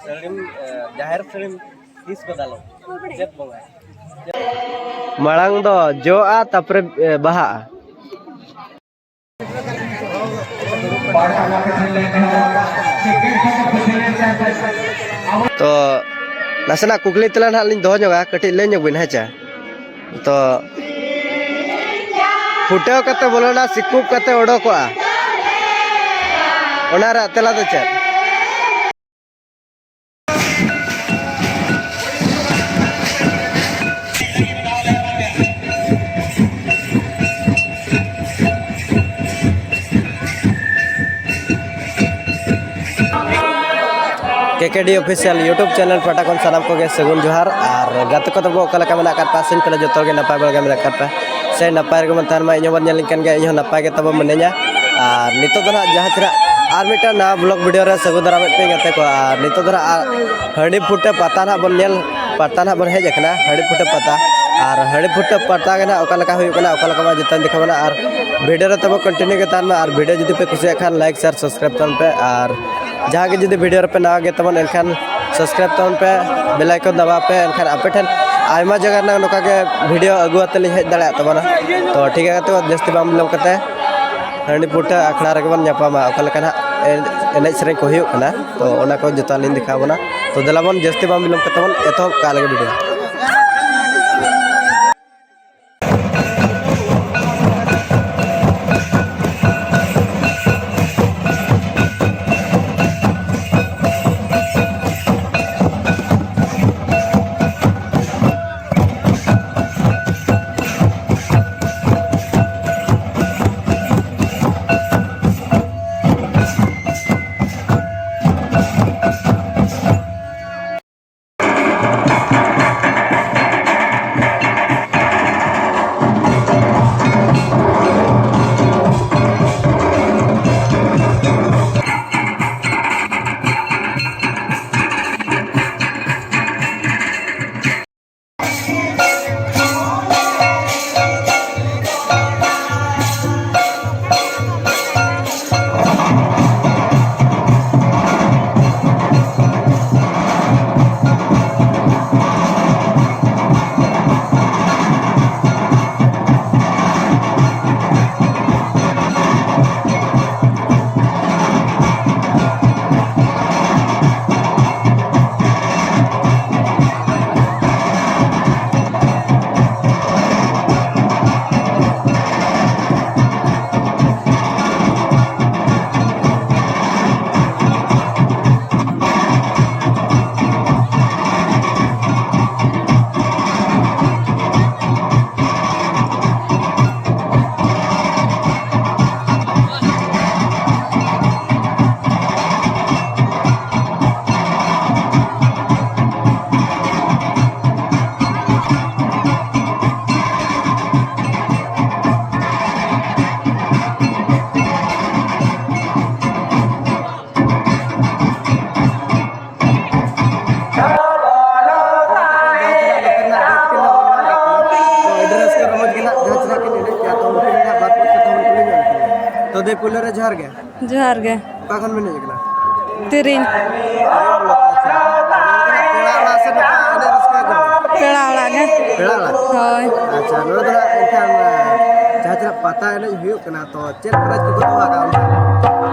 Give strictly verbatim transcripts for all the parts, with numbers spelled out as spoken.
ᱥᱟᱹᱲᱤᱢ, ᱮ, ᱡᱟᱦᱮᱨ ᱥᱟᱹᱲᱤᱢ ᱛᱤᱥ ᱠᱚ ᱫᱟᱞᱚᱵ? ᱪᱮᱫ ᱵᱚᱸᱜᱟ? ᱢᱟᱲᱟᱝ ᱫᱚ ᱡᱚᱜᱼᱟ, ᱛᱟᱯᱚᱨᱮ, ᱮ, ᱵᱟᱦᱟᱜᱼᱟ᱾ ᱛᱚ, ᱱᱟᱥᱮᱱᱟᱜ ᱠᱩᱠᱞᱤ ᱛᱮᱞᱟ ᱱᱟᱦᱟᱜ ᱞᱤᱧ ᱫᱚᱦᱚ ᱧᱚᱜᱟ, ᱠᱟᱹᱴᱤᱡ ᱞᱟᱹᱭ ᱧᱚᱜ ᱵᱤᱱ, ᱦᱮᱸ ᱪᱮ? ᱛᱚ, ᱯᱷᱩᱴᱟᱹᱣ ᱠᱟᱛᱮ ᱵᱚᱞᱚᱱᱟ, ᱥᱤᱠᱩᱵ ᱠᱟᱛᱮ ᱚᱰᱚᱠᱚᱜᱼᱟ, ᱚᱱᱟ ᱨᱮᱭᱟᱜ ᱛᱮᱞᱟ ᱫᱚ ᱪᱮᱫ? ᱠᱮ ᱠᱮ ᱰᱤ Official YouTube channel ᱯᱟᱦᱴᱟ ᱠᱷᱚᱱ ᱥᱟᱱᱟᱢ ᱠᱚᱜᱮ ᱥᱟᱹᱜᱩᱱ ᱡᱚᱦᱟᱨ᱾ ᱟᱨ ᱜᱟᱛᱮ ᱠᱚᱫᱚ ᱵᱚ ᱚᱠᱟ ᱞᱮᱠᱟ ᱢᱮᱱᱟᱜ ᱟᱠᱟᱫ ᱯᱮᱭᱟ? ᱥᱮᱧ ᱯᱟᱞᱮ ᱡᱚᱛᱚ ᱜᱮ ᱱᱟᱯᱟᱭ ᱵᱟᱲᱟ ᱜᱮ ᱢᱮᱱᱟᱜ ᱟᱠᱟᱫ ᱯᱮᱭᱟ, ᱥᱮ ᱱᱟᱯᱟᱭ ᱨᱮᱜᱮ ᱵᱚᱱ ᱛᱟᱦᱮᱱ ᱢᱟ᱾ ᱤᱧ ᱦᱚᱸ ᱵᱚᱱ ᱧᱮᱞᱤᱧ ᱠᱟᱱ ᱜᱮᱭᱟ, ᱤᱧ ᱦᱚᱸ ᱱᱟᱯᱟᱭ ᱜᱮ ᱛᱟᱵᱚ ᱢᱤᱱᱟᱹᱧᱟ᱾ ᱟᱨ ᱱᱤᱛᱚᱜ ᱫᱚ ᱱᱟᱦᱟᱜ ᱡᱟᱦᱟᱸ ᱪᱮᱫ ᱟᱨ ᱢᱤᱫᱴᱟᱝ ᱱᱟᱣᱟ vlog video ᱨᱮ ᱥᱟᱹᱜᱩᱱ ᱫᱟᱨᱟᱢᱮᱫ ᱯᱮᱭᱟᱹᱧ ᱜᱟᱛᱮ ᱠᱚ᱾ ᱟᱨ ᱱᱤᱛᱚᱜ ᱫᱚ ᱱᱟᱦᱟᱜ ᱦᱟᱺᱰᱤ ᱯᱷᱩᱴᱟᱹ ᱯᱟᱛᱟ ᱱᱟᱦᱟᱜ ᱵᱚᱱ ᱧᱮᱞ, ᱯᱟᱛᱟ ᱱᱟᱦᱟᱜ ᱵᱚᱱ ᱦᱮᱡ ᱟᱠᱟᱱᱟ, ᱦᱟᱺᱰᱤ ᱯᱷᱩᱴᱟᱹ ᱯᱟᱛᱟ᱾ ᱟᱨ ᱦᱟᱺᱰᱤ ᱯᱷᱩᱴᱟᱹ ᱯᱟᱛᱟ ᱜᱮ ᱱᱟᱦᱟᱜ ᱚᱠᱟ ᱞᱮᱠᱟ ᱦᱩᱭᱩᱜ ᱠᱟᱱᱟ, ᱚᱠᱟ ᱞᱮᱠᱟ ᱵᱟᱝ, ᱡᱚᱛᱚᱧ ᱫᱮᱠᱷᱟᱣ ᱵᱚᱱᱟ᱾ ᱟᱨ video ᱨᱮ ᱛᱟᱵᱚ continue ᱜᱮ ᱛᱟᱦᱮᱱ ᱢᱟ᱾ ᱟᱨ video ᱡᱩᱫᱤ ᱯᱮ ᱠᱩᱥᱤᱭᱟᱜ ᱠᱷᱟᱱ like, share, subscribe ᱛᱟᱵᱚᱱ ᱯᱮ᱾ ᱟᱨ ᱡᱟᱦᱟᱸ ᱜᱮ ᱡᱩᱫᱤ video ᱨᱮᱯᱮ ᱱᱟᱣᱟ ᱜᱮ ᱛᱟᱵᱚᱱ, ᱮᱱᱠᱷᱟᱱ subscribe ᱛᱟᱵᱚᱱ ᱯᱮ, bell icon ᱫᱟᱵᱟᱣ ᱯᱮ᱾ ᱮᱱᱠᱷᱟᱱ ᱟᱯᱮ ᱴᱷᱮᱱ ᱟᱭᱢᱟ ᱡᱟᱭᱜᱟ ᱨᱮᱱᱟᱜ ᱱᱚᱝᱠᱟ ᱜᱮ video ᱟᱹᱜᱩ ᱟᱛᱮ ᱞᱤᱧ ᱦᱮᱡ ᱫᱟᱲᱮᱭᱟᱜ ᱛᱟᱵᱚᱱᱟ᱾ ᱛᱚ ᱴᱷᱤᱠ ᱜᱮᱭᱟ ᱜᱟᱛᱮ ᱠᱚ, ᱡᱟᱹᱥᱛᱤ ᱵᱟᱝ ᱵᱤᱞᱚᱢ ᱠᱟᱛᱮ ᱦᱟᱺᱰᱤ ᱯᱩᱴᱷᱟᱹ ᱟᱠᱷᱲᱟ ᱨᱮᱜᱮ ᱵᱚᱱ ᱧᱟᱯᱟᱢᱟ, ᱚᱠᱟ ᱞᱮᱠᱟ ᱱᱟᱦᱟᱜ ᱮᱱ-, ᱮᱱᱮᱡ ᱥᱮᱨᱮᱧ ᱠᱚ ᱦᱩᱭᱩᱜ ᱠᱟᱱᱟ, ᱛᱚ ᱚᱱᱟ ᱠᱚ ᱡᱚᱛᱚ ᱞᱤᱧ ᱫᱮᱠᱷᱟᱣ ᱵᱚᱱᱟ᱾ ᱛᱚ ᱫᱮᱞᱟ ᱵᱚᱱ ᱡᱟᱹᱥᱛᱤ ᱵᱟᱝ ᱵᱤᱞᱚᱢ ᱠᱟᱛᱮ ᱵᱚᱱ ᱮᱛᱚᱦᱚᱵ ᱠᱟᱜ ᱞᱮᱜᱮ video᱾ ᱡᱚᱦᱟᱨ ᱜᱮ᱾ ᱡᱚᱦᱟᱨ ᱜᱮ᱾ ᱚᱠᱟ ᱠᱷᱚᱱ ᱵᱤᱱ ᱦᱮᱡ ᱟᱠᱟᱱᱟ? ᱛᱤᱨᱤᱧ᱾ ᱟᱪᱪᱷᱟ᱾ ᱯᱮᱲᱟ ᱚᱲᱟᱜ ᱥᱮ ᱱᱚᱝᱠᱟ ᱮᱱᱮᱡ ᱨᱟᱹᱥᱠᱟᱹ ᱫᱚ? ᱯᱮᱲᱟ ᱚᱲᱟᱜ ᱜᱮ᱾ ᱯᱮᱲᱟ ᱚᱲᱟᱜ? ᱦᱳᱭ᱾ ᱟᱪᱪᱷᱟ, ᱱᱚᱰᱮ ᱫᱚ ᱦᱟᱸᱜ ᱮᱱᱠᱷᱟᱱ, ᱡᱟᱦᱟᱸ ᱛᱤᱱᱟᱹᱜ ᱯᱟᱛᱟ ᱮᱱᱮᱡ ᱦᱩᱭᱩᱜ ᱠᱟᱱᱟ, ᱛᱚ ᱪᱮᱫ ᱯᱨᱟᱭᱤᱡᱽ ᱠᱚᱠᱚ ᱫᱚᱦᱚ ᱟᱠᱟᱫᱼᱟ ᱚᱱᱠᱟ?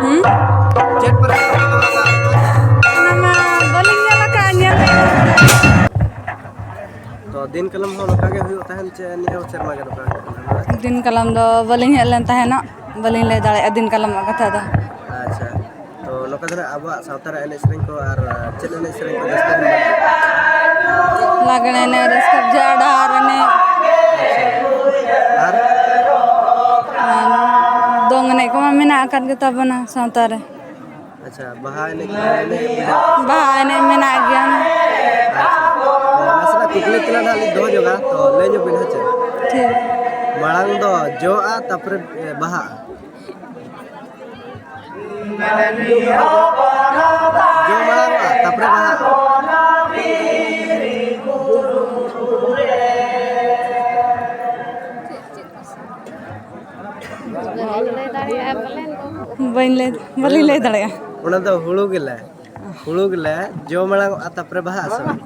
ᱦᱩᱸ? ᱪᱮᱫ ᱯᱨᱟᱭᱤᱡᱽ ᱠᱚᱠᱚ ᱫᱚᱦᱚ ᱟᱠᱟᱫᱼᱟ? ᱚᱱᱟ ᱢᱟ ᱵᱟᱹᱞᱤᱧ ᱧᱮᱞ ᱟᱠᱟᱫᱼᱟ, ᱧᱮᱞ ᱛᱚ ᱫᱤᱱ ᱠᱟᱞᱚᱢ ᱦᱚᱸ ᱱᱚᱝᱠᱟ ᱜᱮ ᱦᱩᱭᱩᱜ ᱛᱟᱦᱮᱱ ᱪᱮ ᱱᱤᱭᱟᱹ ᱥᱮᱨᱢᱟ ᱜᱮ ᱱᱚᱝᱠᱟ ᱦᱩᱭᱩᱜ ᱠᱟᱱᱟ? ᱫᱤᱱ ᱠᱟᱞᱚᱢ ᱫᱚ ᱵᱟᱹᱞᱤᱧ ᱦᱮᱡ ᱞᱮᱱ ᱛᱟᱦᱮᱱᱚᱜ, ᱵᱟᱹᱞᱤᱧ ᱞᱟᱹᱭ ᱫᱟᱲᱮᱭᱟᱜᱼᱟ ᱫᱤᱱ ᱠᱟᱞᱚᱢᱟᱜ ᱠᱟᱛᱷᱟ ᱫᱚ᱾ ᱟᱪᱪᱷᱟ, ᱛᱚ ᱱᱚᱝᱠᱟ ᱫᱚ ᱱᱟᱜ ᱟᱵᱚᱣᱟᱜ ᱥᱟᱶᱛᱟ ᱨᱮ ᱮᱱᱮᱡ ᱥᱮᱨᱮᱧ ᱠᱚ ᱟᱨ ᱪᱮᱫ ᱮᱱᱮᱡ ᱥᱮᱨᱮᱧ ᱠᱚ ᱡᱟᱹᱥᱛᱤ ᱵᱚᱱ ᱞᱟᱜᱽᱬᱮ ᱮᱱᱮᱡ, ᱨᱟᱹᱥᱠᱟᱹ ᱵᱩᱡᱷᱟᱹᱜᱼᱟ, ᱰᱟᱦᱟᱨ ᱮᱱᱮᱡ᱾ ᱟᱪᱪᱷᱟ, ᱟᱨ? ᱟᱨ ᱫᱚᱝ ᱮᱱᱮᱡ ᱠᱚᱢᱟ ᱢᱮᱱᱟᱜ ᱟᱠᱟᱫ ᱜᱮᱛᱟ ᱵᱚᱱᱟ ᱥᱟᱶᱛᱟ ᱨᱮ᱾ ᱟᱪᱪᱷᱟ, ᱵᱟᱦᱟ ᱮᱱᱮᱡ ᱠᱚ ᱮᱱᱮᱡ ᱵᱩᱡᱷᱟᱹᱣ? ᱵᱟᱦᱟ ᱮᱱᱮᱡ ᱢᱮᱱᱟᱜ ᱜᱮᱭᱟ᱾ ᱟᱪᱪᱷᱟ, ᱛᱚ ᱱᱟᱥᱮᱱᱟᱜ ᱠᱩᱠᱞᱤ ᱛᱮᱞᱟ ᱱᱟᱦᱟᱜ ᱞᱤᱧ ᱫᱚᱦᱚ ᱧᱚᱜᱟ, ᱛᱚ ᱞᱟᱹᱭ ᱧᱚᱜ ᱵᱤᱱ ᱦᱮᱸ ᱪᱮ? ᱴᱷᱤᱠ᱾ ᱢᱟᱲᱟᱝ ᱫᱚ ᱡᱚᱜᱼᱟ, ᱛᱟᱯᱚᱨᱮ, ᱮ, ᱵᱟᱦᱟᱜᱼᱟ? ᱡᱚ ᱢᱟᱲᱟᱝᱚᱜᱼᱟ, ᱛᱟᱯᱚᱨᱮ ᱵᱟᱦᱟᱜᱼᱟ᱾ ᱵᱟᱹᱧ ᱞᱟᱹᱭ, ᱵᱟᱹᱞᱤᱧ ᱞᱟᱹᱭ ᱫᱟᱲᱮᱭᱟᱜᱼᱟ᱾ ᱚᱱᱟ ᱫᱚ ᱦᱩᱲᱩ ᱜᱮᱞᱮ, ᱦᱩᱲᱩ ᱜᱮᱞᱮ ᱡᱚ ᱢᱟᱲᱟᱝ ᱚᱜᱼᱟ, ᱛᱟᱯᱚᱨᱮ ᱵᱟᱦᱟᱜᱼᱟ ᱥᱮ ᱵᱟᱝ?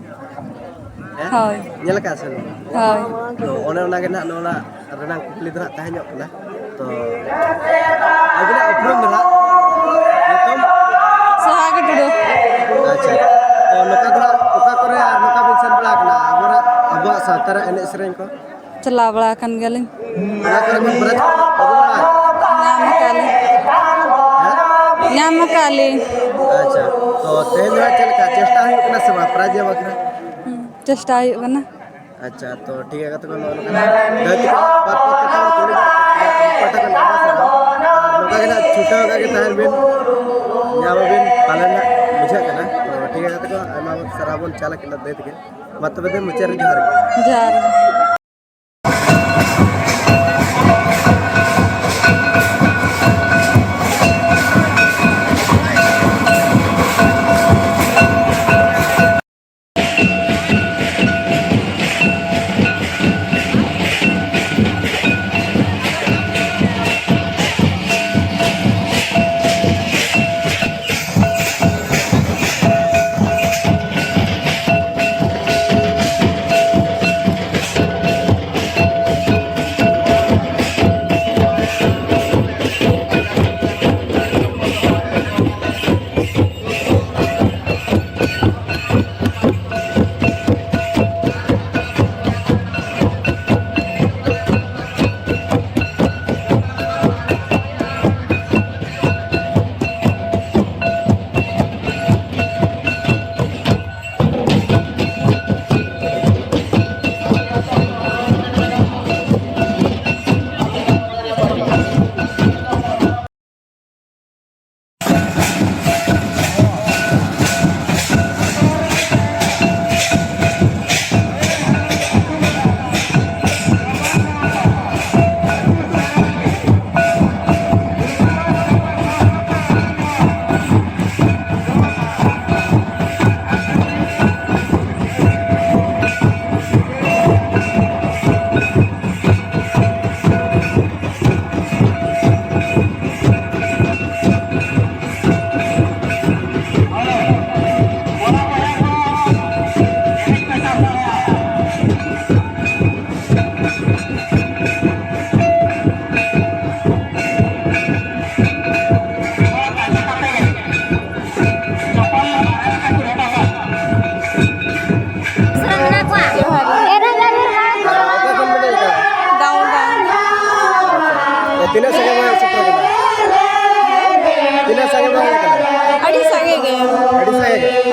ᱦᱮᱸ? ᱦᱳᱭ᱾ ᱧᱮᱞ ᱟᱠᱟᱫᱼᱟ ᱥᱮ ᱵᱟᱝ? ᱦᱳᱭ᱾ ᱛᱚ, ᱚᱱᱮ ᱚᱱᱟ ᱜᱮ ᱱᱟᱦᱟᱜ ᱱᱚᱣᱟ ᱨᱮᱱᱟᱜ ᱠᱩᱠᱞᱤ ᱫᱚ ᱱᱟᱦᱟᱜ ᱛᱟᱦᱮᱸ ᱧᱚᱜ ᱠᱟᱱᱟ᱾ ᱛᱚ, ᱟᱹᱵᱤᱱᱟᱜ ᱩᱯᱨᱩᱢ ᱫᱚ ᱱᱟᱦᱟᱜ ᱧᱩᱛᱩᱢ? ᱥᱚᱦᱟᱜᱤ ᱴᱩᱰᱩ᱾ ᱟᱪᱪᱷᱟ᱾ ᱛᱚ, ᱱᱚᱝᱠᱟ ᱫᱚ ᱱᱟᱦᱟᱜ ᱚᱠᱟ ᱠᱚᱨᱮ ᱟᱨ ᱱᱚᱝᱠᱟ ᱵᱤᱱ ᱥᱮᱱ ᱵᱟᱲᱟ ᱟᱠᱟᱱᱟ ᱟᱵᱚᱱᱟᱜ, ᱟᱵᱚᱣᱟᱜ ᱥᱟᱶᱛᱟ ᱨᱮ ᱮᱱᱮᱡ ᱥᱮᱨᱮᱧ ᱠᱚ? ᱪᱟᱞᱟᱣ ᱵᱟᱲᱟ ᱟᱠᱟᱱ ᱜᱮᱭᱟᱞᱤᱧ᱾ ᱚᱱᱟ ᱠᱚᱨᱮ ᱠᱷᱚᱱ ᱯᱨᱟᱭᱤᱡᱽ ᱠᱚ ᱟᱹᱜᱩ ᱵᱟᱲᱟ ᱟᱠᱟᱫᱟ? ᱧᱟᱢ ᱟᱠᱟᱫ ᱞᱤᱧ᱾ ᱦᱮᱸ? ᱧᱟᱢ ᱟᱠᱟᱫ ᱞᱤᱧ᱾ ᱟᱪᱪᱷᱟ, ᱛᱚ ᱛᱮᱦᱮᱧ ᱫᱚ ᱦᱟᱸᱜ ᱪᱮᱫ ᱞᱮᱠᱟ ᱪᱮᱥᱴᱟ ᱦᱩᱭᱩᱜ ᱠᱟᱱᱟ ᱥᱮ ᱵᱟᱝ ᱯᱨᱟᱭᱤᱡᱽ ᱧᱟᱢ ᱵᱟᱠᱷᱨᱟ? ᱦᱩᱸ, ᱪᱮᱥᱴᱟ ᱦᱩᱭᱩᱜ ᱠᱟᱱᱟ᱾ ᱟᱪᱪᱷᱟ, ᱛᱚ ᱴᱷᱤᱠ ᱜᱮᱭᱟ ᱜᱟᱛᱮ ᱠᱚ, ᱱᱚᱜᱼᱚ ᱱᱚᱝᱠᱟ ᱫᱟᱹᱭ ᱛᱟᱠᱚ ᱵᱟᱨ ᱯᱮ ᱠᱟᱛᱷᱟ ᱵᱚᱱ ᱠᱩᱞᱤ ᱧᱚᱜ ᱠᱚᱣᱟ, ᱚᱠᱚᱭ ᱴᱟᱜ ᱠᱚ ᱧᱟᱢᱟ ᱥᱮ ᱵᱟᱝ? ᱟᱨ ᱱᱚᱝᱠᱟ ᱜᱮ ᱱᱟᱜ ᱪᱷᱩᱴᱟᱹᱣ ᱟᱠᱟᱫ ᱜᱮ ᱛᱟᱦᱮᱱ ᱵᱤᱱ, ᱧᱟᱢ ᱟᱵᱤᱱ ᱯᱟᱞᱮᱱ ᱱᱟᱜ ᱵᱩᱡᱷᱟᱹᱜ ᱠᱟᱱᱟ᱾ ᱛᱚ ᱴᱷᱤᱠ ᱜᱮᱭᱟ ᱜᱟᱛᱮ ᱠᱚ, ᱟᱭᱢᱟ ᱥᱟᱨᱦᱟᱣ ᱵᱚᱱ ᱪᱟᱞ ᱟᱠᱟᱱᱟ ᱫᱟᱹᱭ ᱛᱟᱹᱠᱤᱱ᱾ ᱢᱟ ᱛᱚᱵᱮ ᱫᱮ ᱢᱩᱪᱟᱹᱫ ᱨᱮ ᱡᱚᱦᱟᱨ ᱜᱮ᱾ ᱡᱚᱦᱟᱨ ᱜᱮ᱾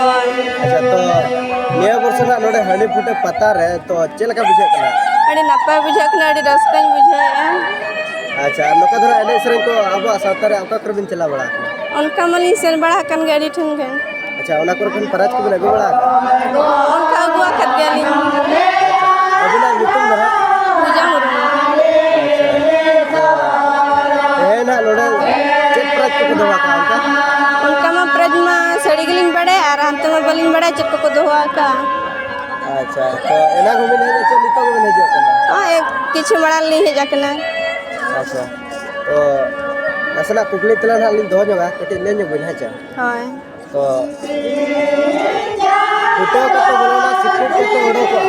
ᱟᱪᱪᱷᱟ, ᱛᱚ ᱱᱤᱭᱟᱹ ᱵᱚᱨᱥᱚ ᱨᱮᱱᱟᱜ ᱱᱚᱰᱮ ᱦᱟᱺᱰᱤ ᱯᱷᱩᱴᱟᱹ ᱯᱟᱛᱟ ᱨᱮ ᱛᱚ ᱪᱮᱫ ᱞᱮᱠᱟ ᱵᱩᱡᱷᱟᱹᱜ ᱠᱟᱱᱟ? ᱟᱹᱰᱤ ᱱᱟᱯᱟᱭ ᱵᱩᱡᱷᱟᱹᱜ ᱠᱟᱱᱟ, ᱟᱹᱰᱤ ᱨᱟᱹᱥᱠᱟᱹᱧ ᱵᱩᱡᱷᱟᱹᱣᱮᱫᱼᱟ᱾ ᱟᱪᱪᱷᱟ, ᱟᱨ ᱱᱚᱝᱠᱟ ᱫᱷᱟᱨᱟ ᱮᱱᱮᱡ ᱥᱮᱨᱮᱧ ᱠᱚ ᱟᱵᱚᱣᱟᱜ ᱥᱟᱶᱛᱟ ᱨᱮ ᱚᱠᱟ ᱠᱚᱨᱮ ᱵᱤᱱ ᱪᱟᱞᱟᱣ ᱵᱟᱲᱟ ᱟᱠᱟᱱᱟ? ᱚᱱᱠᱟ ᱢᱟᱞᱤᱧ ᱥᱮᱱ ᱵᱟᱲᱟ ᱟᱠᱟᱱ ᱜᱮ ᱟᱹᱰᱤ ᱴᱷᱮᱱ ᱜᱮ᱾ ᱟᱪᱪᱷᱟ, ᱚᱱᱟ ᱠᱚᱨᱮ ᱠᱷᱚᱱ ᱯᱨᱟᱭᱤᱡᱽ ᱠᱚᱵᱤᱱ ᱟᱹᱜᱩ ᱵᱟᱲᱟ ᱟᱠᱟᱫᱟ? ᱚᱱᱠᱟ ᱟᱹᱜᱩ ᱟᱠᱟᱫ ᱜᱮᱭᱟᱞᱤᱧ᱾ ᱟᱹᱵᱤᱱᱟᱜ ᱧᱩᱛᱩᱢ ᱫᱚ ᱦᱟᱸᱜ? ᱯᱩᱡᱟ ᱢᱩᱨᱢᱩ᱾ ᱟᱪᱪᱷᱟ᱾ ᱛᱮᱦᱮᱧ ᱦᱟᱸᱜ ᱱᱚᱰᱮ ᱪᱮᱫ ᱯᱨᱟᱭᱤᱡᱽ ᱠᱚᱠᱚ ᱫᱚᱦᱚ ᱟᱠᱟᱫᱼᱟ ᱚᱱᱠᱟ? ᱚᱱᱠᱟ ᱢᱟ ᱯᱨᱟᱭᱤᱡᱽ ᱢᱟ ᱥᱟᱹᱲᱤ ᱜᱮᱞᱤᱧ ᱵᱟᱲᱟᱭᱟ ᱟᱨ ᱦᱟᱱᱛᱮ ᱢᱟ ᱵᱟᱹᱞᱤᱧ ᱵᱟᱲᱟᱭᱟ ᱪᱮᱫ ᱠᱚᱠᱚ ᱫᱚᱦᱚ ᱟᱠᱟᱫᱼᱟ᱾ ᱟᱪᱪᱷᱟ, ᱛᱚ ᱮᱱᱟᱝ ᱦᱚᱸᱵᱤᱱ ᱦᱮᱡ ᱦᱚᱪᱚ, ᱱᱤᱛᱚᱜ ᱜᱮᱵᱤᱱ ᱦᱤᱡᱩᱜ ᱠᱟᱱᱟ? ᱦᱚᱸ, ᱮᱠ, ᱠᱤᱪᱷᱩ ᱢᱟᱲᱟᱝ ᱞᱤᱧ ᱦᱮᱡ ᱟᱠᱟᱱᱟ᱾ ᱟᱪᱪᱷᱟ, ᱛᱚ ᱱᱟᱥᱮᱱᱟᱜ ᱠᱩᱠᱞᱤ ᱛᱮᱞᱟ ᱱᱟᱦᱟᱜ ᱞᱤᱧ ᱫᱚᱦᱚ ᱧᱚᱜᱟ, ᱠᱟᱹᱴᱤᱡ ᱞᱟᱹᱭ ᱧᱚᱜ ᱵᱤᱱ, ᱦᱮᱸ ᱪᱮ? ᱦᱳᱭ᱾ ᱛᱚ ᱯᱷᱩᱴᱟᱹᱣ ᱠᱟᱛᱮ ᱵᱚᱞᱚᱱᱟ, ᱥᱤᱠᱲᱤᱡ ᱠᱟᱛᱮ ᱚᱰᱚᱠᱚᱜᱼᱟ,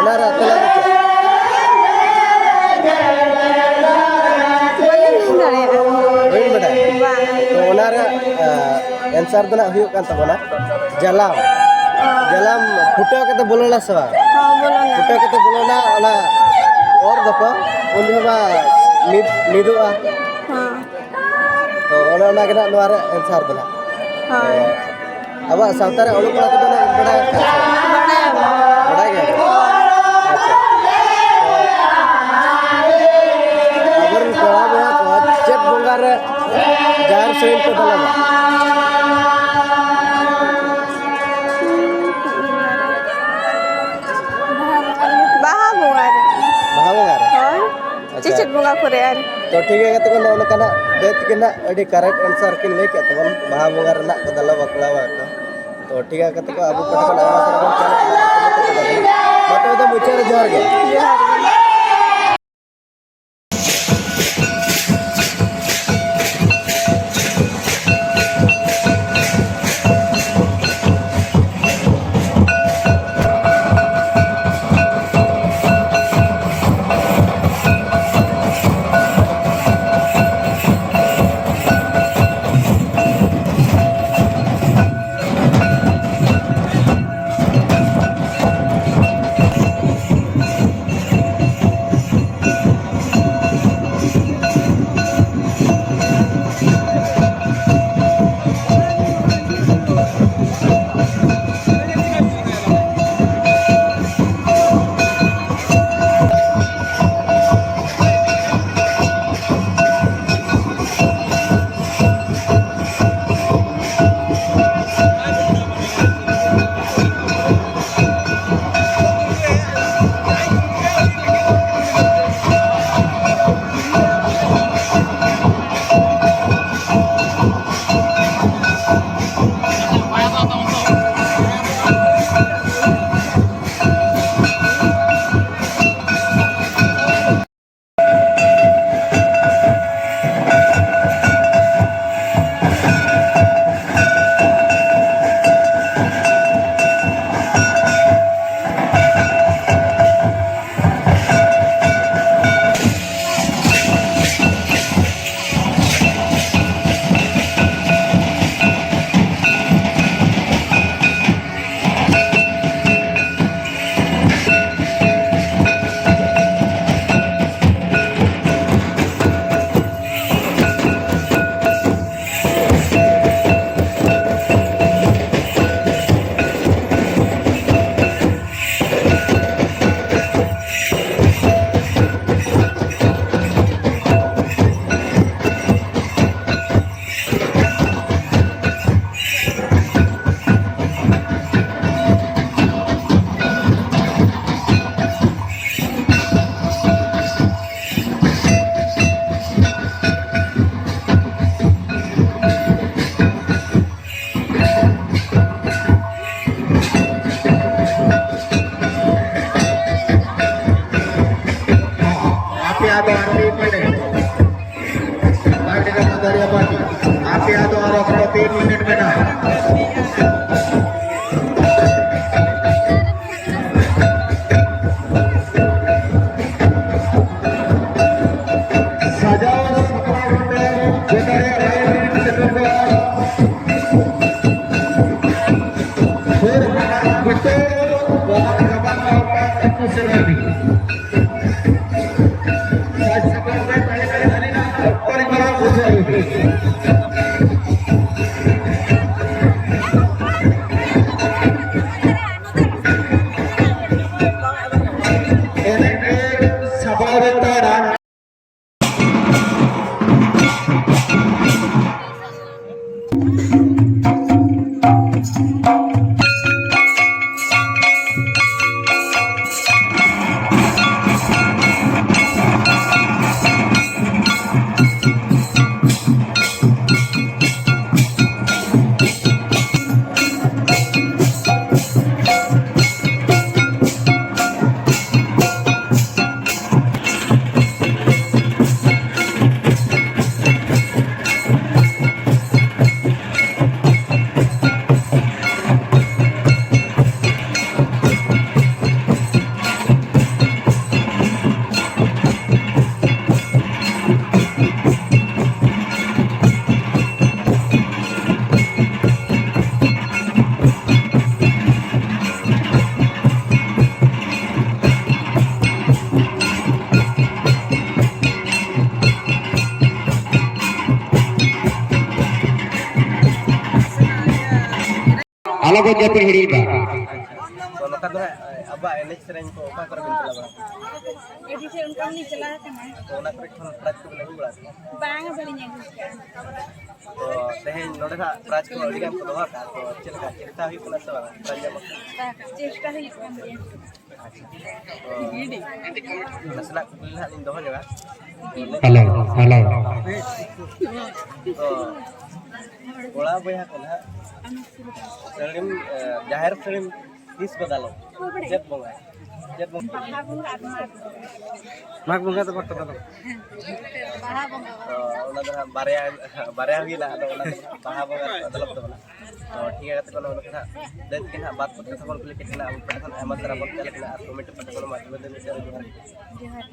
ᱚᱱᱟ ᱨᱮᱭᱟᱜ ᱛᱮᱞᱟ ᱫᱚ ᱪᱮᱫ? ᱵᱟᱹᱞᱤᱧ ᱞᱟᱹᱭ ᱫᱟᱲᱮᱭᱟᱜᱼᱟ᱾ ᱵᱟᱹᱧ ᱵᱟᱰᱟᱭᱟ᱾ ᱵᱟᱝ᱾ ᱛᱚ ᱚᱱᱟ ᱨᱮᱭᱟᱜ, ᱟ, ᱮᱱᱥᱟᱨ ᱫᱚ ᱱᱟᱜ ᱦᱩᱭᱩᱜ ᱠᱟᱱ ᱛᱟᱵᱚᱱᱟ ᱡᱟᱞᱟᱢ᱾ ᱚ᱾ ᱡᱟᱞᱟᱢ ᱯᱷᱩᱴᱟᱹᱣ ᱠᱟᱛᱮ ᱵᱚᱞᱚᱱᱟ ᱥᱮ ᱵᱟᱝ? ᱦᱚᱸ, ᱵᱚᱞᱚᱱᱟ᱾ ᱯᱷᱩᱴᱟᱹᱣ ᱠᱟᱛᱮ ᱵᱚᱞᱚᱱᱟ, ᱚᱱᱟ ᱚᱨ ᱫᱚᱠᱚ ᱩᱱ ᱡᱚᱦᱚᱜ ᱢᱟ ᱢᱤᱫ, ᱢᱤᱫᱚᱜᱼᱟ᱾ ᱦᱚᱸ᱾ ᱛᱚ ᱚᱱᱮ ᱚᱱᱟ ᱜᱮ ᱱᱟᱜ ᱱᱚᱣᱟ ᱨᱮ ᱮᱱᱥᱟᱨ ᱫᱚ ᱱᱟᱜ᱾ ᱦᱳᱭ᱾ ᱛᱚ ᱟᱵᱚᱣᱟᱜ ᱥᱟᱶᱛᱟ ᱨᱮ ᱚᱞᱚᱜ ᱯᱟᱲᱦᱟᱜ ᱠᱚᱫᱚ ᱱᱟᱜ ᱵᱟᱰᱟᱭ ᱟᱠᱟᱫ ᱥᱮ ᱵᱟᱝ? ᱵᱟᱰᱟᱭᱟᱵᱚᱱ᱾ ᱵᱟᱰᱟᱭ ᱜᱮᱭᱟ ᱵᱚᱱ᱾ ᱟᱪᱪᱷᱟ᱾ ᱛᱚ ᱟᱵᱚᱨᱮᱱ ᱠᱚᱲᱟ ᱵᱚᱭᱦᱟ ᱠᱚ ᱪᱮᱫ ᱵᱚᱸᱜᱟ ᱨᱮ ᱡᱟᱦᱮᱨ ᱥᱟᱹᱲᱤᱢ ᱠᱚ ᱫᱟᱞᱚᱵᱟ? ᱵᱟᱦᱟ ᱵᱚᱸᱜᱟ ᱨᱮ᱾ ᱵᱟᱦᱟ ᱵᱚᱸᱜᱟ ᱨᱮ? ᱦᱳᱭ᱾ ᱟᱪᱪᱷᱟ᱾ ᱪᱮᱫ ᱪᱮᱫ ᱵᱚᱸᱜᱟ ᱠᱚᱨᱮ ᱟᱨ? ᱛᱚ ᱴᱷᱤᱠ ᱜᱮᱭᱟ ᱜᱟᱛᱮ ᱠᱚ, ᱱᱚᱜᱼᱚ ᱱᱚᱝᱠᱟ ᱱᱟᱜ ᱵᱮᱥ ᱜᱮ ᱱᱟᱜ ᱟᱹᱰᱤ correct answer ᱠᱤᱱ ᱞᱟᱹᱭ ᱠᱮᱫ ᱛᱟᱵᱚᱱ, ᱵᱟᱦᱟ ᱵᱚᱸᱜᱟ ᱨᱮᱱᱟᱜ ᱠᱚ ᱫᱟᱞᱚᱵ ᱵᱟᱯᱞᱟ ᱵᱟᱝ ᱠᱚ᱾ ᱛᱚ ᱴᱷᱤᱠ ᱜᱮᱭᱟ ᱜᱟᱛᱮ ᱠᱚ, ᱟᱵᱚ ᱯᱟᱦᱴᱟ ᱠᱷᱚᱱ ᱟᱭᱢᱟ ᱥᱟᱨᱦᱟᱣ ᱵᱚᱱ ᱪᱟᱞ᱾ ᱢᱟ ᱛᱚᱵᱮ ᱫᱚ ᱢᱩᱪᱟᱹᱫ ᱨᱮ ᱡᱚᱦᱟᱨ ᱜᱮ᱾ ᱡᱚᱦᱟᱨ ᱜᱮ᱾ ᱟᱵᱚ ᱡᱟᱹᱛᱤ ᱦᱤᱲᱤᱧ ᱫᱟ᱾ ᱛᱚ ᱱᱚᱝᱠᱟ ᱫᱚ ᱦᱟᱸᱜ ᱟᱵᱚᱣᱟᱜ ᱮᱱᱮᱡ ᱥᱮᱨᱮᱧ ᱠᱚ ᱚᱠᱟ ᱠᱚᱨᱮ ᱵᱤᱱ ᱪᱟᱞᱟᱣ ᱵᱟᱲᱟ ᱟᱠᱟᱱᱟ? ᱮᱰᱤ ᱴᱷᱮᱱ ᱚᱱᱠᱟ ᱞᱤᱧ ᱪᱟᱞᱟᱣ ᱟᱠᱟᱱᱟ᱾ ᱛᱚ ᱚᱱᱟ ᱠᱚᱨᱮ ᱠᱷᱚᱱ ᱯᱨᱟᱭᱤᱡᱽ ᱠᱚᱵᱤᱱ ᱟᱹᱜᱩ ᱵᱟᱲᱟ ᱟᱠᱟᱫᱟ? ᱵᱟᱝ, ᱵᱟᱹᱞᱤᱧ ᱟᱹᱜᱩ ᱟᱠᱟᱫᱼᱟ᱾ ᱛᱚ ᱛᱮᱦᱮᱧ ᱱᱚᱰᱮ ᱦᱟᱸᱜ ᱯᱨᱟᱭᱤᱡᱽ ᱠᱚ ᱟᱹᱰᱤ ᱜᱟᱱ ᱠᱚ ᱫᱚᱦᱚ ᱟᱠᱟᱫᱼᱟ, ᱛᱚ ᱪᱮᱫ ᱞᱮᱠᱟ ᱪᱮᱥᱴᱟ ᱦᱩᱭᱩᱜ ᱠᱟᱱᱟ ᱥᱮ ᱵᱟᱝ ᱯᱨᱟᱭᱤᱡᱽ ᱧᱟᱢᱚᱜ? ᱪᱮᱥᱴᱟ ᱦᱩᱭᱩᱜ ᱠᱟᱱ ᱜᱮᱭᱟ᱾ ᱟᱪᱪᱷᱟ᱾ ᱛᱚ ᱱᱟᱥᱮᱱᱟᱜ ᱠᱩᱠᱞᱤ ᱱᱟᱦᱟᱜ ᱞᱤᱧ ᱫᱚᱦᱚ ᱧᱚᱜᱟ᱾ Hello, hello. ᱛᱚ ᱠᱚᱲᱟ ᱵᱚᱭᱦᱟ ᱠᱚ ᱱᱟᱦᱟᱜ ᱥᱟᱹᱲᱤᱢ, ᱮ, ᱡᱟᱦᱮᱨ ᱥᱟᱹᱲᱤᱢ ᱛᱤᱥ ᱠᱚ ᱫᱟᱞᱚᱵ? ᱪᱮᱫ ᱵᱚᱸᱜᱟ? ᱪᱮᱫ ᱵᱚᱸᱜᱟ? ᱵᱟᱦᱟ ᱵᱚᱸᱜᱟ ᱟᱨ ᱢᱟᱜᱽ ᱵᱚᱸᱜᱟ᱾ ᱢᱟᱜᱽ ᱵᱚᱸᱜᱟ ᱫᱚ ᱵᱟᱠᱚ ᱫᱟᱞᱚᱵ᱾ ᱵᱟᱦᱟ ᱵᱚᱸᱜᱟ᱾ ᱛᱚ ᱚᱱᱟ ᱫᱚ ᱱᱟᱦᱟᱜ ᱵᱟᱨᱭᱟ, ᱵᱟᱨᱭᱟ ᱦᱩᱭᱱᱟ, ᱟᱫᱚ ᱚᱱᱟ ᱫᱚ ᱱᱟᱦᱟᱜ ᱵᱟᱦᱟ ᱵᱚᱸᱜᱟ ᱠᱚ ᱫᱟᱞᱚᱵ ᱛᱟᱵᱚᱱᱟ᱾ ᱛᱚ ᱴᱷᱤᱠ ᱜᱮᱭᱟ ᱜᱟᱛᱮ ᱠᱚ, ᱱᱚᱜᱼᱚ ᱱᱚᱝᱠᱟ ᱱᱟᱦᱟᱜ ᱞᱟᱹᱭ ᱛᱮᱜᱮ ᱱᱟᱦᱟᱜ ᱵᱟᱨ ᱯᱚᱫ ᱠᱟᱛᱷᱟ ᱵᱚᱱ ᱠᱩᱞᱤ ᱠᱮᱫ ᱠᱤᱱᱟ, ᱟᱵᱚ ᱯᱟᱦᱴᱟ ᱠᱷᱚᱱ ᱟᱭᱢᱟ ᱥᱟᱨᱦᱟᱣ ᱵᱚᱱ ᱪᱟᱞ ᱠᱟᱱᱟ ᱟᱨ ᱠᱚᱢᱮᱱᱴ ᱯᱟᱦᱴᱟ ᱠᱷᱚᱱ ᱢᱟ ᱛᱚᱵᱮ ᱫᱚ ᱢᱤᱫᱴᱮᱱ ᱡᱚᱦᱟᱨ᱾ ᱡᱚᱦᱟᱨ᱾